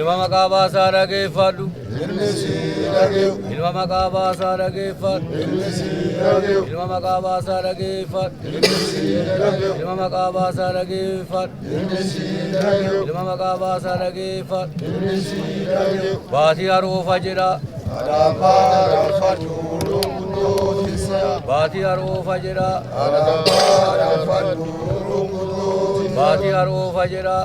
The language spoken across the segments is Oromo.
Ilma maqaa baasaa dhageeffadhu. Ilma maqaa baasaa dhageeffadhu. Ilma maqaa baasaa dhageeffadhu. Ilma maqaa baasaa dhageeffadhu. Ilma maqaa baasaa dhageeffadhu. Baatii haroofa jedha. Baatii haroofa jedha. Baatii haroofa jedha.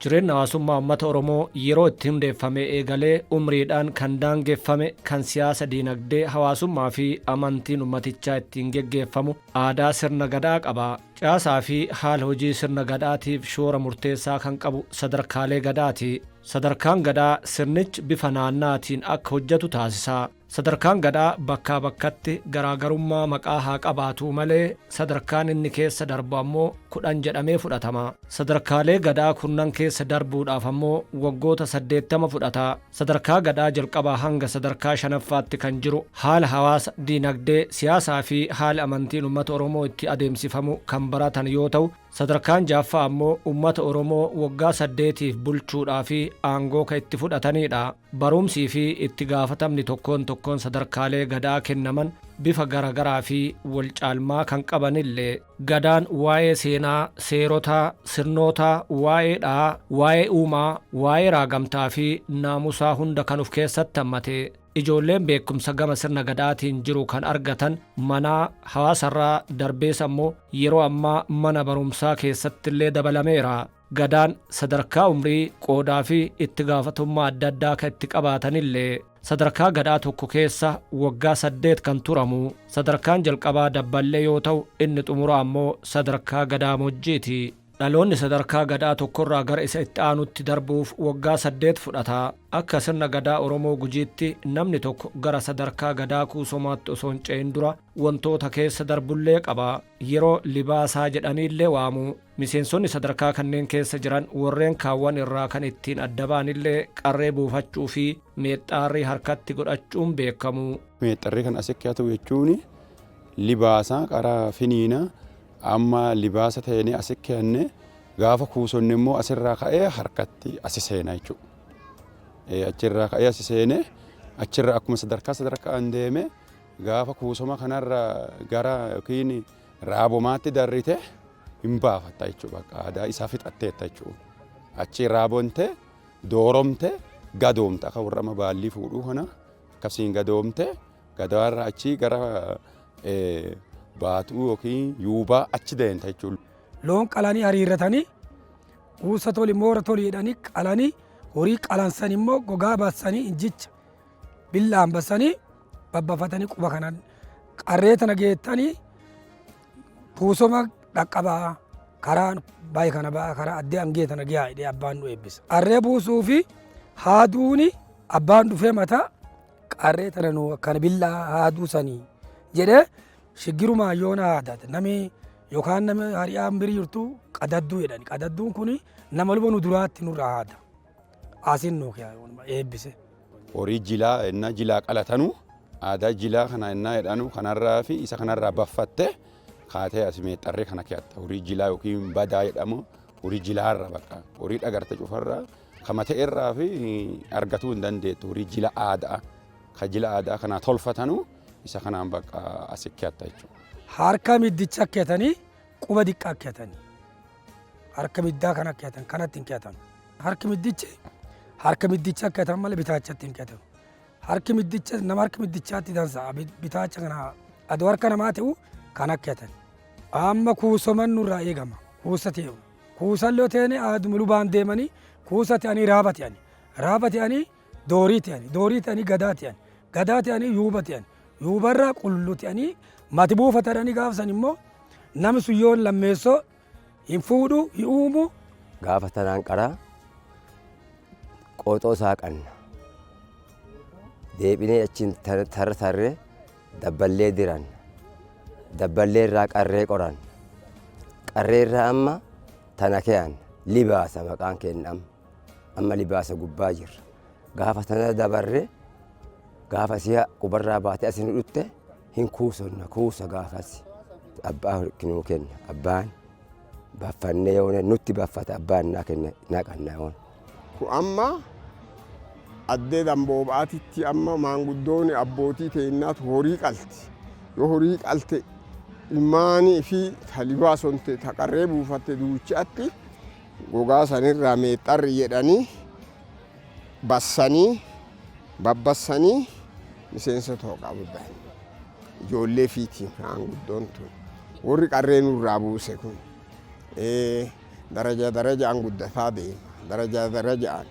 Jireenyi hawaasummaa uummata Oromoo yeroo itti hundeeffame eegalee umriidhaan kan daangeffame, kan siyaasa, diinagdee, hawaasummaa fi amantiin uummatichaa ittiin geggeeffamu aadaa sirna gadaa qaba. Caasaa fi haala hojii sirna gadaatiif shoora murteessaa kan qabu sadarkaalee gadaati. Sadarkaan gadaa sirnichi bifa naannaatiin akka hojjetu taasisa. Sadarkaan gadaa bakkaa bakkatti garaagarummaa maqaa haa qabaatu malee, sadarkaan inni keessa darbu ammoo 10 jedhamee fudhatama. Sadarkaalee gadaa kurnan keessa darbuudhaaf ammoo waggoota 80 fudhata. Sadarkaa gadaa jalqabaa hanga sadarkaa shanaffaatti kan jiru haala hawaasa, diinagdee, siyaasaa fi haala amantiin uummata Oromoo itti adeemsifamu kan baratan yoo ta'u, sadarkaan jaaffaa ammoo uummata Oromoo waggaa 8f bulchuudhaa fi aangoo kan itti fudhatanidha. Barumsii fi itti gaafatamni tokkoon tokkoon sadarkaalee gadaa kennaman bifa garagaraa fi wal caalmaa kan qabanillee, gadaan waa'ee seenaa, seerotaa, sirnootaa, waa'ee dhaa, waa'ee uumaa, waa'ee raagamtaa fi naamusaa hunda kan of keessatti hammate. Ijoolleen beekumsa gama sirna gadaatiin jiru kan argatan manaa, hawaasarraa darbees ammoo yeroo ammaa mana barumsaa keessatti illee dabalameera. Gadaan sadarkaa umrii, qoodaa fi itti gaafatummaa adda addaa kan itti qabaatanillee, sadarkaa gadaa tokko keessa waggaa 8 kan turamu sadarkaan jalqabaa dabballee yoo ta'u, inni xumura ammoo sadarkaa gadaa mojjiiti. Dhaloonni sadarkaa gadaa tokkorraa gara isa itti aanutti darbuuf waggaa 8 fudhata. Akka sirna gadaa Oromoo Gujiitti namni tokko gara sadarkaa gadaa kuusomaatti osoo hin ce'in dura wantoota keessa darbullee qaba. Yeroo libaasaa jedhaniillee waamu. Miseensonni sadarkaa kanneen keessa jiran warreen kaawwan irraa kan ittiin adda ba'anillee qarree buufachuu fi meexxaarrii harkatti godhachuun beekamu. Meexxarrii kan asi keeyatu jechuun libaasa qara finiina amma libaasa ta'ee asi keeyyanne, gaafa kuusonni immoo asirraa ka'ee harkatti asi seena jechuudha. Achirraa ka'ee asi seene, achirraa akkuma sadarkaa sadarkaan deeme, gaafa kuusoma kanarra gara yookiin raabomaatti darrite hin baafatta jechuudha. Bakka aadaa isaa fixatteetta jechuudha. Achi raabonte, dooromte, gadoomte, akka warra amma baallii fuudhuu kana akkasiin gadoomte, gadaarra achi gara baatuu yookiin yuubaa achi deemta jechuudha. Loon qalanii hariirratanii, kuusa toli, moora toli jedhanii qalanii, horii qalansan immoo gogaa baasanii, injicha billaan baasanii, babbafatanii, quba kanaan qarree tana geettanii, kuusoma dhaqqabaa, karaan baay'ee kana ba'a, karaa addee hangee tana gahaa jedhee abbaan nu eebbisa. Qarree buusuu fi haaduuni abbaan dhufee mataa qarree tana nu akkana billaa haaduu sanii jedhee shiggirumaa yoona haadata nami yookaan nama hariyaan biri jirtu qadadduu jedhani. Qadadduun kun nama luba nu duraatti nurraa haada. Asiin nu eebbise. Horii jilaa innaa jilaa qalatanu, aadaa jilaa kana innaa jedhanu, kanarraa fi isa kanarraa baffatte kaatee as meexxarree kana keeyatta. Horii jilaa yookiin badaa jedhamu, horii jilaarra bakka horii dhagarte cufarraa kama ta'erraa fi argatuu hin dandeettu. Horii jila aadaa ka jila aadaa kanaa tolfatanu isa kanaan bakka asi keeyatta jechuudha. Harka middicha keetanii, quba diqqaa keetanii, harka middaa kana keetan, kanatti hin keetan. Harki middichi harka middicha keetan malee bitaachatti hin keetan. Harki middicha nama harka middichaatti dansa, bitaacha kana adoo harka namaa ta'u kana keetan. Amma kuusoman nurraa eegama, kuusa ta'e, kuusallee ta'e aaduma lubaan deemanii kuusa ta'anii, raaba ta'anii, raaba ta'anii, doorii ta'anii, doorii ta'anii, gadaa ta'anii, gadaa ta'anii, yuuba ta'anii, yuubarraa qullu ta'anii, mati buufatanii, gaafsan immoo namni sun yoo lammeessoo hin fuudhu hin uumu. Gaafa tanaan qaraa qooxoo saaqanna. Deebinee achiin tarra tarree dabballee diranna. Dabballee irraa qarree qoranna. Qarree irraa amma tana keeyan libaasa maqaan kenna amma. Amma libaasa gubbaa jirra. Gaafa tana dabarree, gaafa si'a qubarraa baatee asin dhutte hin kuusonna, kuusa gaafas. Abbaa nuu kenna abbaan. Baffannee yoona nutti baffata abbaan naa kenna naqanna yoona. Ku amma addee damboobaatitti amma maanguddoonni abbootii teennaatu horii qalti. Yoo horii qalte ilmaanii fi ta libaasonte ta qarree buufatte duuchaatti gogaa sanirraa meexxarri jedhanii bassanii babbassanii miseensa ta'uu qabu. Ijoollee fiitiin maanguddoon tun warri qarree nurraa buuse kun daraja darajaan guddataa deema, daraja darajaan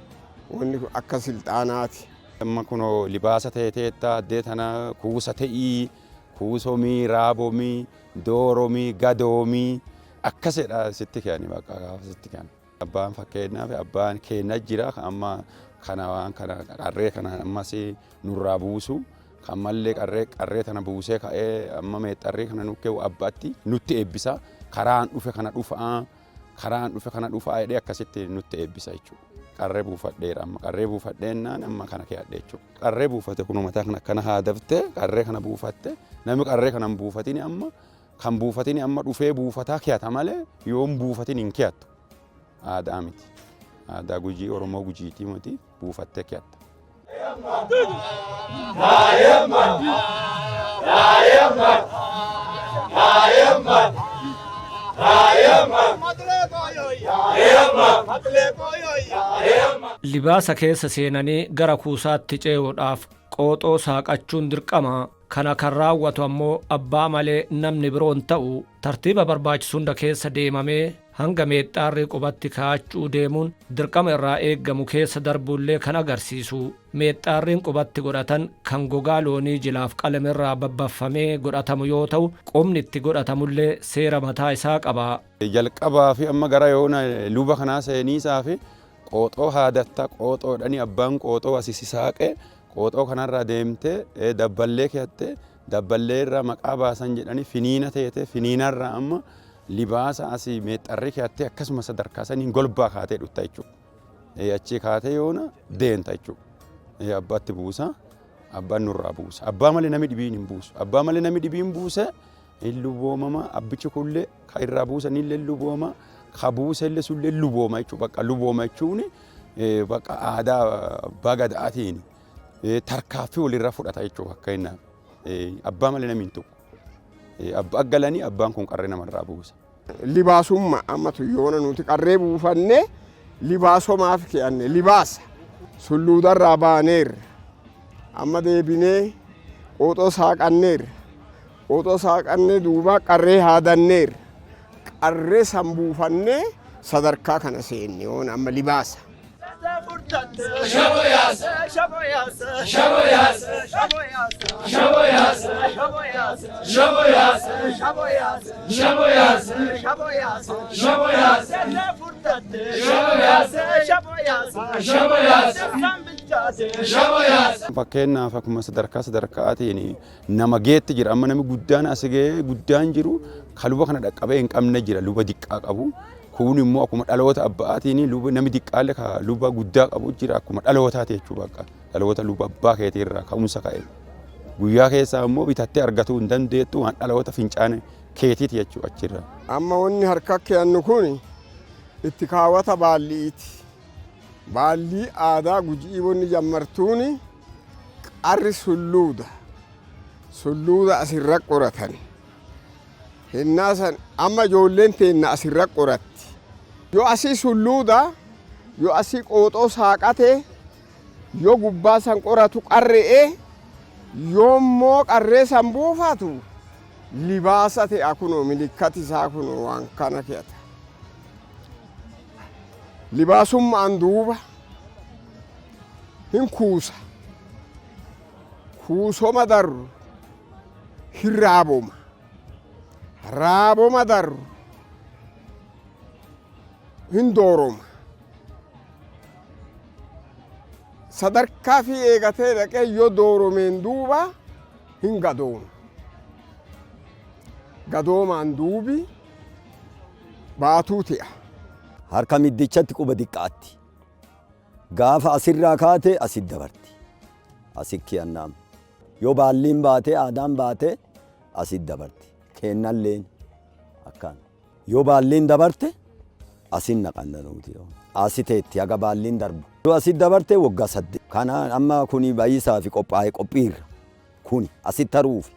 wanni kun akka silxaanaati. Amma kunoo libaasa ta'e teetta addee tana kuusa ta'ii, kuusomii, raabomii, dooromii, gadoomii akkasidha sitti kenni, bakka gaafa sitti kenna. Abbaan fakkeenyaaf abbaan keenya jira, kan amma kana waan kana qarree kana ammas nurraa buusu, kan mallee qarree tana buusee ka'ee amma meexxarree kana nu keewwu abbaatti nutti eebbisa, karaan dhufe kana dhufaa, karaan dhufe kana dhufaa jedhee akkasitti nutti eebbisa jechuudha. Qarree buufadheera, amma qarree buufadheennaan amma kana keeyadhe jechuudha. Qarree buufate kun mataa kana akkana haadaftee qarree kana buufatte, namni qarree kana hin buufatin amma kan buufatin amma dhufee buufataa keeyata malee yoo hin buufatin hin keeyattu. Aadaa miti. Aadaa Gujii, Oromoo Gujiitii miti, buufattee keeyatta. Libaasa keessa seenanii gara kuusaatti ce'uudhaaf qooxoo saaqachuun dirqama. Kana kan raawwatu ammoo abbaa malee namni biroon ta'u. Tartiiba barbaachisu hunda keessa deemamee hanga meexxaarrii qubatti kaa'achuu deemuun dirqama irraa eeggamu keessa darbuullee kan agarsiisu. Meexxaarriin qubatti godhatan kan gogaa loonii jilaaf qalamirraa babbaffamee godhatamu yoo ta'u, qubni itti godhatamullee seera mataa isaa qaba. Jalqabaa fi amma gara yoona luba kanaa seeniisaa fi qooxoo haadatta, qooxoodhani abbaan qooxoo asii si saaqee qooxoo kanarraa deemtee dabballee keeyattee, dabballee irraa maqaa baasan jedhanii finiina teete, finiinarraa amma libaasa asii meexxarrii keeyattee akkasuma sadarkaa saniin golbaa kaatee dhufta jechuudha. Achii kaatee yoona deemta jechuudha. Abbaatti buusa, abbaan nurraa buusa. Abbaa malee namni dhibiin hin buusu. Abbaa malee namni dhibiin buuse hin luboomama, abbichi kullee ka irraa buusan illee lubooma, ka buuse illee sullee lubooma jechuudha. Bakka lubooma jechuun bakka aadaa abbaa gadaatiin tarkaaffii walirra fudhata jechuudha, fakkeenyaaf. Abbaa malee namni hin tuqu. Abbaa galanii abbaan kun qarree namarraa buusa. Libaasummaa amma yoona nuti qarree buufannee libaasomaaf ke'anne, libaasa sulluudarraa baaneerra, amma deebinee qooxoo saaqanneerra, qooxoo saaqannee duuba qarree haadanneerra, qarree san buufannee sadarkaa kana seenne yoona amma libaasa. Fakkeenyaaf akkuma sadarkaa sadarkaatiin nama geetti jira. Amma namni guddaan as ga'ee guddaan jiru ka luba kana dhaqqabee hin qabne jira, luba diqqaa qabu. Kun immoo akkuma dhaloota abbaatiin luba namni diqqaalle ka luba guddaa qabu jira, akkuma dhalootaati jechuudha bakka. Dhaloota luba abbaa keetii irraa ka'umsa ka'e. Guyyaa keessaa immoo bitattee argatuu hin dandeettu, waan dhaloota fincaan keetiiti jechuudha achirra. Amma wanni harka keeyannu kun itti kaawwata baalliiti. Baallii aadaa Gujii wanni jammartuuni qarri sulluuda. Sulluuda asirra qoratan. Hennaa san amma ijoolleen teenna asirra qoratti. Yoo asii sulluuda, yoo asii qooxoo saaqate, yoo gubbaa san qoratu qarre'ee, yoo immoo qarree san buufatu libaasa ta'e, kunoo milikkati isaa kunoo waan kana ke'ata. Libaasummaan duuba hin kuusa. Kuusoma darru hin raaboma. Raaboma darru hin dooroma. Sadarkaa fi eegatee dhaqee yoo dooromeen duuba hin gadooma. Gadoomaan duubi baatuu te'a. Harka middichatti quba diqqaatti. Gaafa asirraa kaate asit dabarti. Asit ki'annaam. Yoo baalliin baate, aadaan baate asit dabarti. Kennalleen akkaan. Yoo baalliin dabarte asin naqanna nuti. Asi teetti haga baalliin darbu. Yoo asit dabarte waggaa 8. Kana amma kuni baay'isaa fi qophaa'e qophiirra. Kuni asitti taruufi.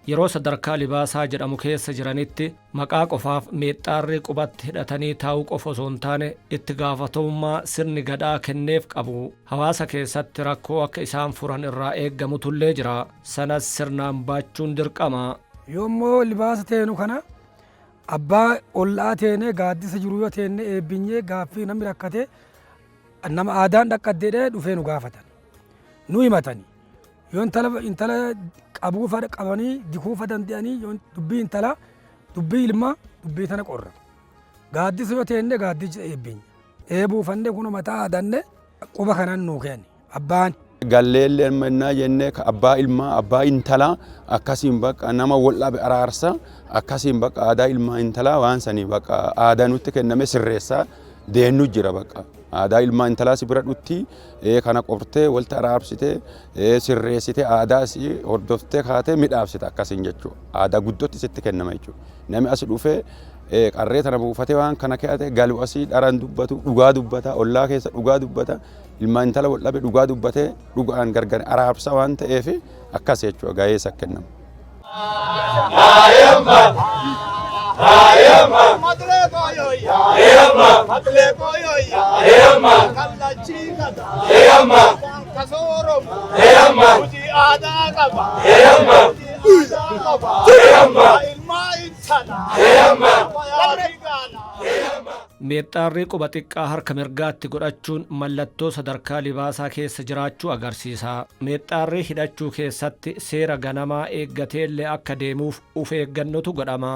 Yeroo sadarkaa libaasaa jedhamu keessa jiranitti maqaa qofaaf meexxaarrii qubatti hidhatanii taa'uu qofa osoo hin taane, itti gaafatamummaa sirni Gadaa kenneef qabu. Hawaasa keessatti rakkoo akka isaan furan irraa eeggamutullee jira. Sanas sirnaan baachuun dirqama. Yoommoo libaasa teenu kana abbaa ollaa teene, gaaddisa jiru yoo teenne, eebbinyee gaaffii namni rakkate nama aadaan dhaqqaddeedhee dhufee nu gaafatan. Nu himatani. Yoo intala qabuufa qabanii dikuufa danda'anii, yoo dubbii intala, dubbii ilmaa, dubbii tana qorra. Gaaddisa yoo teenne gaaddisa eebbinya. Eebuufanne kun mataa aadanne quba kanan nuu kenni abbaan. Galleellee mannaa jennee abbaa ilmaa, abbaa intalaa akkasiin bakka nama wal dhabe araarsa, akkasiin bakka aadaa ilmaa intalaa waan sanii bakka aadaa nutti kenname sirreessaa deennu jira. Bakka aadaa ilmaa intalaa si bira dhutti kana qortee walta araarsitee, sirreessitee, aadaa si hordoftee kaatee midhaabsita akkasiin jechuudha. Aadaa guddootti sitti kennama jechuudha. Namni as dhufee qarree tana buufatee waan kana ke'ate galu asii dharaan dubbatu, dhugaa dubbata, ollaa keessa dhugaa dubbata, ilmaa intala wal dhabe dhugaa dubbatee dhugaan gargar araarsa waan ta'eef akkas jechuudha gahee isa kennama. Meexxaarrii quba xiqqaa harka mirgaatti godhachuun mallattoo sadarkaa libaasaa keessa jiraachuu agarsiisa. Meexxaarrii hidhachuu keessatti seera ganamaa eeggateellee akka deemuuf uf eeggannotu godhama.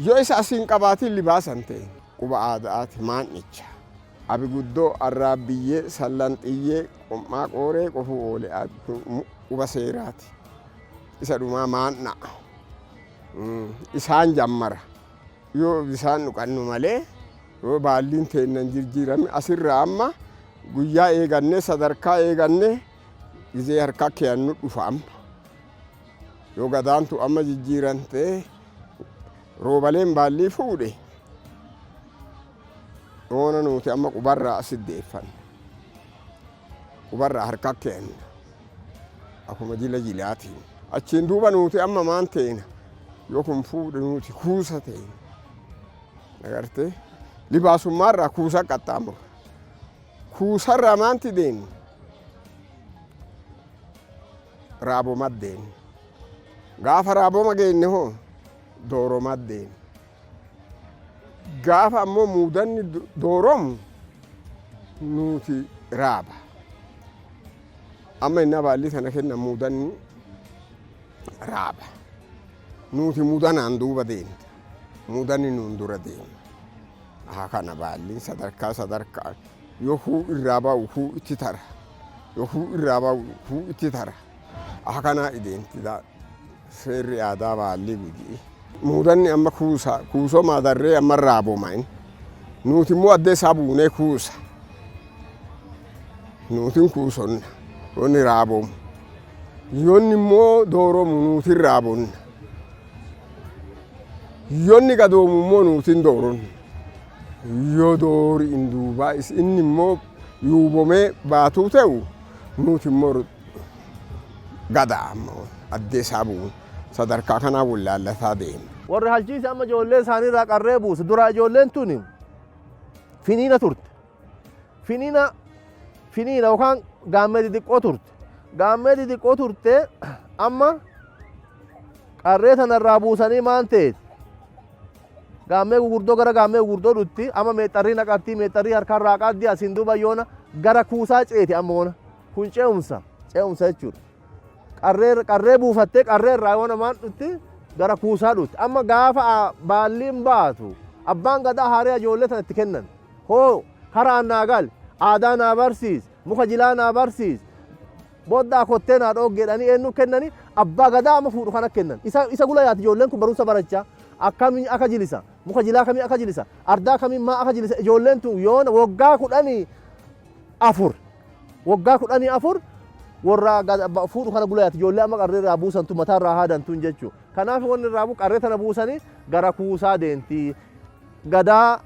Yoo isa asiin qabaatiin libaasan ta'e quba aadaati maan'icha. Abi guddoo, arraabbiyyee, sallanxiyyee, qom'aa qooree, qofuu oole quba seeraati. Isa dhumaa maan'a. Isaan jammara. Yoo bisaan dhuqannu malee, yoo baalliin teennan jirjiirame asirraa amma guyyaa eegannee, sadarkaa eegannee, gizee harka keeyannu dhufa amma. Yoo gadaantu amma jijjiirantee roobaleen baallii fuudhe oona nuti amma qubarraa asit deeffanna. Qubarraa harka keenya akkuma jila jilaatiin. Achiin duuba nuti amma maan teena, yoo kun fuudhe nuti kuusa teena. Agartee, libaasummaarraa kuusa qaxxaamurra. Kuusarraa maanti deemna? Raaboma deemna. Gaafa raaboma geenne hoo dooroma deemna. Gaafa ammoo muudanni dooromu nuti raaba. Amma inni baalli sana kenna muudanni raaba. Nuti muudanaan duuba deemna. Muudanni nuun dura deema. Haa, kana baalliin sadarkaa sadarkaa yoo huu irraa ba'u huu itti tara. Yoo huu irraa ba'u huu itti tara. Haa, kanaa ideemti seerri aadaa baallii Gujii. Muudanni amma kuusa kuusoo maadarree amma raaboma inni. Nuti immoo addee isaa buunee kuusa. Nutin kuusonna yoonni raabomu. Yoonni immoo dooromu nutin raabonna. Yoonni gadoomu immoo nutin dooronna. Yoo doori in duubaa inni immoo yuubomee baatuu ta'u nuti immoo gadaa ammoo addee isaa bu'uun sadarkaa kanaa wallaallataa deema. Warri halchiise amma ijoollee isaanii irraa qarree buuse. Duraa ijoolleen tuni finiina turte. Finiina, finiina yookaan gaammee xixiqqoo turte. Gaammee xixiqqoo turte, amma qarree tanarraa buusanii maan ta'eet gaammee gurguddoo, gara gaammee gurguddoo dhutti. Amma meexxarrii naqattii, meexxarrii harkarraa qabdi. Asiin duuba yoona gara kuusaa ceeti. Amma yoona kun ce'umsa, ce'umsa jechuudha. Qarree, qarree buufattee, qarree irraa yoona maan dhutti? Gara kuusaa dhutti. Amma gaafa baalliin baatu abbaan gadaa haaraa ijoollee tana itti kennan. Hoo karaa naa gali, aadaa naa barsiis, muka jilaa naa barsiis, boddaa kottee naa dhooggeedhanii eenyu kennani? Abbaa gadaa amma fuudhu kana kennan. Isa gula yaati ijoolleen kun barumsa barachaa akkamiin akka jilisa, muka jilaa kamii akka jilisa, ardaa kamiin maa akka jilisa. Ijoolleen tun yoona waggaa 14, waggaa 14 warra fuudhu kana gula yaati ijoollee amma qarree irraa buusantu, mataa irraa haadantuun jechuudha. Kanaaf wanni irraa bu'u qarree tana buusanii gara kuusaa deemti. Gadaa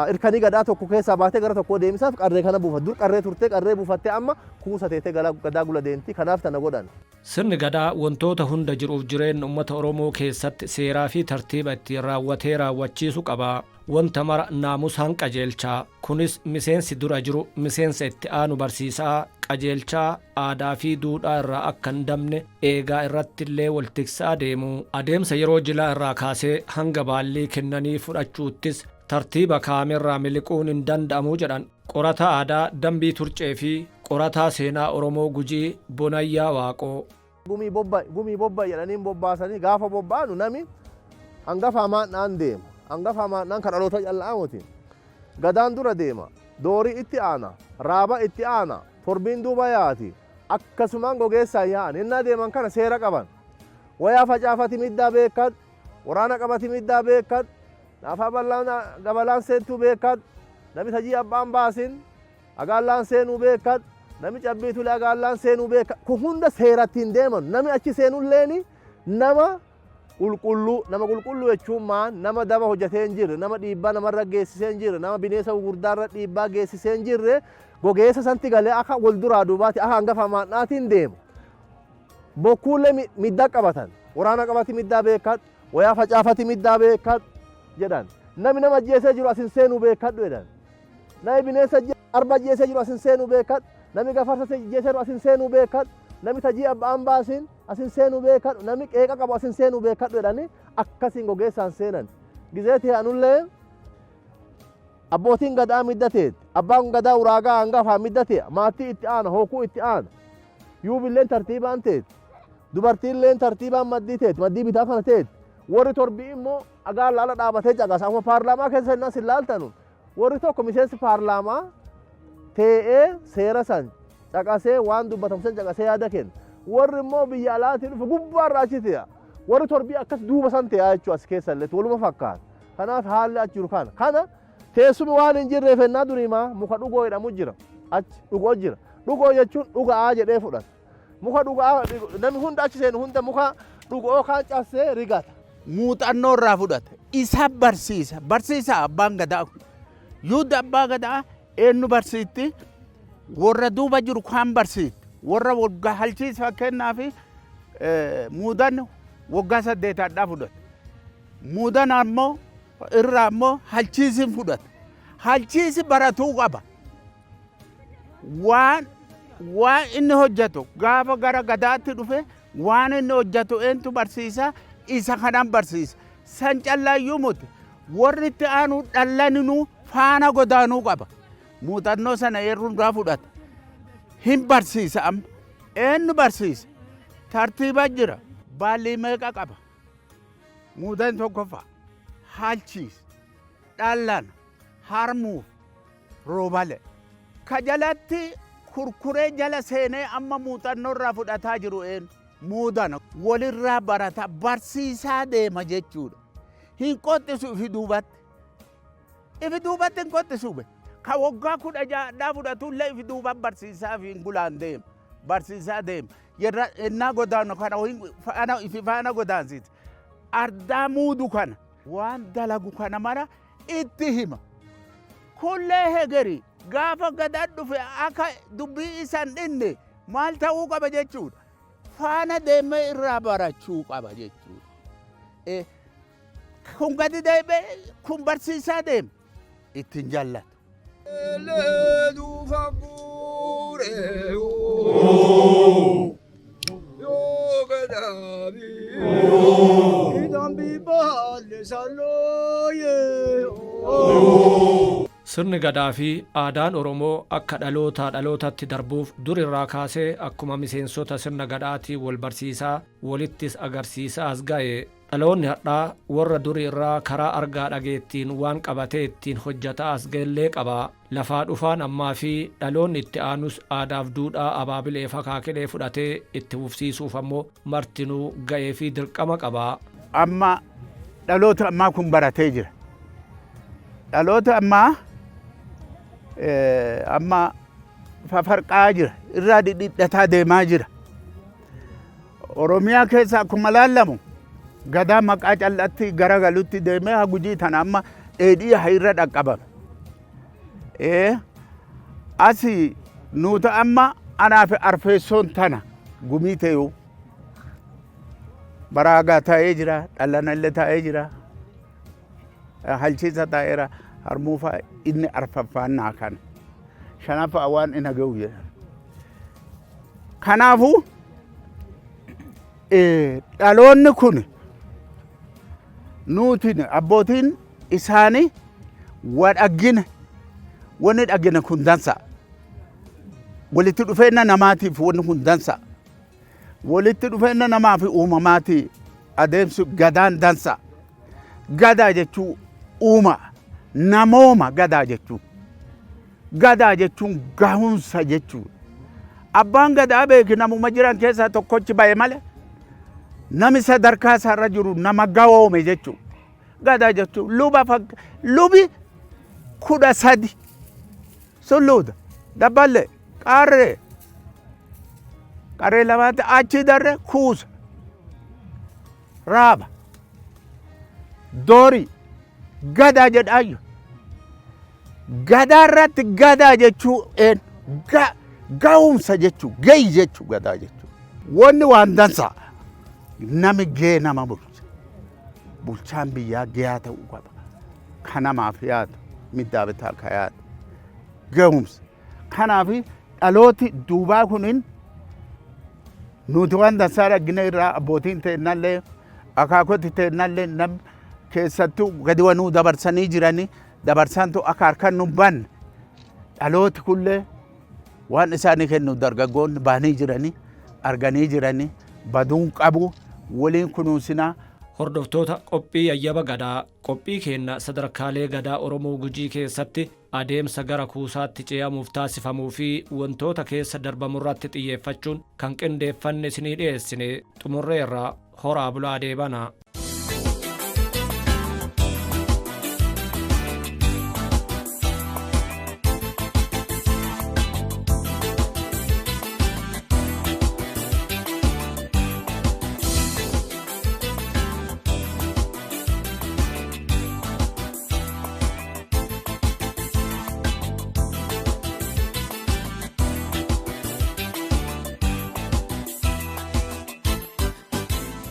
irkanii gadaa tokko keessaa baatee gara tokkoo deemisaaf qarree kana buufatti. Dur qarree turtee qarree buufattee amma kuusa teettee gadaa gula deemti. Kanaaf tana godhan. Sirni Gadaa wantoota hunda jiruuf jireenna ummata Oromoo keessatti seeraa fi tartiiba ittiin raawwatee raawwachiisu qaba. Wanta mara naamusaan qajeelcha. Kunis miseensi dura jiru miseensa itti aanu barsiisaa, qajeelchaa, aadaa fi duudhaa irraa akka hin dabne eegaa irrattillee wal tiksaa deemu. Adeemsa yeroo jilaa irraa kaasee hanga baallii kennanii fudhachuuttis tartiiba kaa'amerraa miliquun hin danda'amu jedhan qorataa aadaa Dambii Turcee fi qorataa seenaa Oromoo Gujii Bonayyaa Waaqoo. Gumii bobba'i, gumii bobba'i jedhanii bobbaasanii gaafa bobba'anu nami hangafa maadhaan deema. Hangafa maadhaan kan dhaloota callaa miti. Gadaan dura deema. Doorii itti aana. Raaba itti aana. Torbiin duuba yaati. Akkasumaan gogeessaan yaa'an. Innaa deeman kana seera qaban. Wayaa facaafati middaa beekadhu. Waraana qabati middaa beekadhu. Naafaa bal'aan gabalaan seentuu beekadhu. Nami tajii abbaan baasin agaallaan seenuu beekadhu. Nami cabbii tule agaallaan seenuu beekadhu. Kun hunda seeratti deeman. Nami achi seenulleeni nama qulqulluu. Nama qulqulluu jechuun maan nama daba hojjetee hin jirre, nama dhiibbaa namarra geessisee hin jirre, nama bineensa gurguddaarra dhiibbaa geessisee hin jirre gogeessa santi galee akka wal duraa duubaatti akka hangafa maadhaatiin deemu. Bokkuullee middaa qabatan. Waraana qabati middaa beekadhu. Wayaa facaafati middaa beekadhu jedhan. Nami nama ajjeesee jiru asin seenuu beekadhu jedhan. Nami bineensa arba ajjeesee jiru asin seenuu beekadhu. Nami gafarsa ajjeesee jiru asin seenuu beekadhu. Nami tajii abbaan baasin asin seenuu beekadhu. Nami qeeqa qabu asin seenuu beekadhu jedhani akkasiin gogeessaan seenan. Gizee ta'anullee abbootiin gadaa middateet. Abbaan gadaa uraagaa hangafaa middate maatii itti aana, hookuu itti aana. Yuubilleen tartiibaan teet. Dubartiilleen tartiibaan maddii teet, maddii bitaa kana teet. Warri torbii immoo agaan ala dhaabatee caqasa. Akkuma paarlaamaa keessa innaa sin laaltanu. Warri tokko miseensi paarlaamaa tee'ee seera san caqasee waan dubbatamu san caqasee yaada kenna. Warri immoo biyya alaatii dhufe gubbaarra achi te'a. Warri torbii akkas duuba san te'a jechuudha as keessa illee waluma fakkaata. Kanaaf haalli achi jiru kana. Kana teessumi waan hin jirreef ennaa duriimaa muka dhugoo jedhamu jira. Achi dhugoo jira. Dhugoo jechuun dhuga'aa jedhee fudhata. Muka dhuga'aa namni hunda achi seenu hunda muka dhugoo kaan cabsee rigata. Muuxannoo irraa fudhata. Isa barsiisa. Barsiisa abbaan gadaa kun. Yuudda abbaa gadaa eenyu barsiitti? Warra duuba jiru kaan barsiitti. Warra waggaa halchiisa fakkeenyaaf muudan waggaa 8 fudhata. Muudan ammoo irraa ammoo halchiisin fudhata. Halchiisi baratuu qaba. Waan inni hojjetu gaafa gara gadaatti dhufe waan inni hojjetu eentu barsiisa? Isa kanan barsiisa. San callaayyuu muti. Warri itti aanu dhallaninuu faana godaanuu qaba. Muuxannoo sana eerruu fudhata. Hin barsiisa amma. Eenyu barsiisa? Tartiiba jira. Baallii meeqa qaba? Muudan tokkoffaa. Halchiis. Dhallan. Harmuuf. Roobale. Ka jalatti kurkuree jala seenee amma muuxannoo irraa fudhataa jiru eenyu? Muudana. Walirraa barata barsiisaa deema jechuudha. Hin qoxxisu ifi duubatti. Ifi duubatti hin qoxxisu be. Ka waggaa 16 fudhatullee ifi duuba barsiisaa fi hin gulaan deema. Barsiisaa deema. Yerra innaa godaanu kana ifi faana godaansiti. Ardaa muudu kana waan dalagu kana mara itti hima. Kullee hegeri gaafa gadaa dhufe akka dubbii isan dhinne maal ta'uu qaba jechuudha. Faana deemee irraa barachuu qaba jechuudha. Kun gadi deemee kun barsiisaa deema. Ittiin jaallatu. Sirni gadaa fi aadaan Oromoo akka dhalootaa dhalootatti darbuuf dur irraa kaasee akkuma miseensota sirna gadaatiin wal barsiisaa walittis agarsiisaa as ga'e. Dhaloonni har'aa warra durii irraa karaa argaa dhageettiin waan qabatee ittiin hojjataa as ga'ellee qaba. Lafaa dhufaan ammaa fi dhaloonni itti aanus aadaaf duudhaa abaabilee fakaakilee fudhatee itti fufsiisuuf ammoo martinuu ga'ee fi dirqama qaba. Amma dhaloota ammaa kun baratee jira. Dhaloota ammaa amma fafarqaa jira. Irraa dhidhidhataa deemaa jira. Oromiyaa keessa akkuma laallamu gadaa maqaa callatti garagalutti deemee hagujii tana amma Dheedhii irra dhaqqabame. Asi nuuta amma anaa fi arfeessoon tana gumii ta'uu baraagaa taa'ee jira, dhallanallee taa'ee jira, halchiisa taa'eera, harmuufaa inni arfaffaan naa kana. Shanaffaa waan ina ga'u jedha. Kanaafuu dhaloonni kun nuutin abbootiin isaanii wa dhaggine, wanni dhaggine kun dansa. Walitti dhufeenya namaatiif wanni kun dansa. Walitti dhufeenya namaa fi uumamaati adeemsi gadaan dansa. Gadaa jechuun uuma, namooma gadaa jechuun. Gadaa jechuun gahumsa jechuudha. Abbaan gadaa beeki namuma jiran keessaa tokkochi ba'e malee nami sadarkaa isaarra jiru nama gahoome jechuudha. Gadaa jechuun luba, lubi 13 sulluuta dabballee qaarree qarree lamaatti achi darre kuusa raaba doorii gadaa jedhaayyu. Gadaa irratti gadaa jechuu een gahumsa jechuu, gahi jechuu gadaa jechuu. Wanni waan dansa nami gee nama bulcha. Bulchaan biyyaa gahaa ta'uu qaba. Ka namaaf yaadu, middaa bitaa ka yaadu. Gahumsa. Kanaaf dhalooti duubaa kunin nuti waan dansaa dhaggine irraa abbootiin teennallee akaakoti teennallee nam keessattuu gadi wanuu dabarsanii jiranii dabarsantu akka harkaan nu banne, dhalooti kullee waan isaanii kennu dargaggoonni baanii jiranii arganii jiranii baduun qabu waliin kunuunsinaa. Hordoftoota qophii yayyaba gadaa, qophii keenna sadarkaalee gadaa Oromoo Gujii keessatti adeemsa gara kuusaatti ce'amuuf taasifamuu fi wantoota keessa darbamurratti xiyyeeffachuun kan qindeeffanne isinii dhiyeessine xumurreerra. Horaa bulaa, deebana.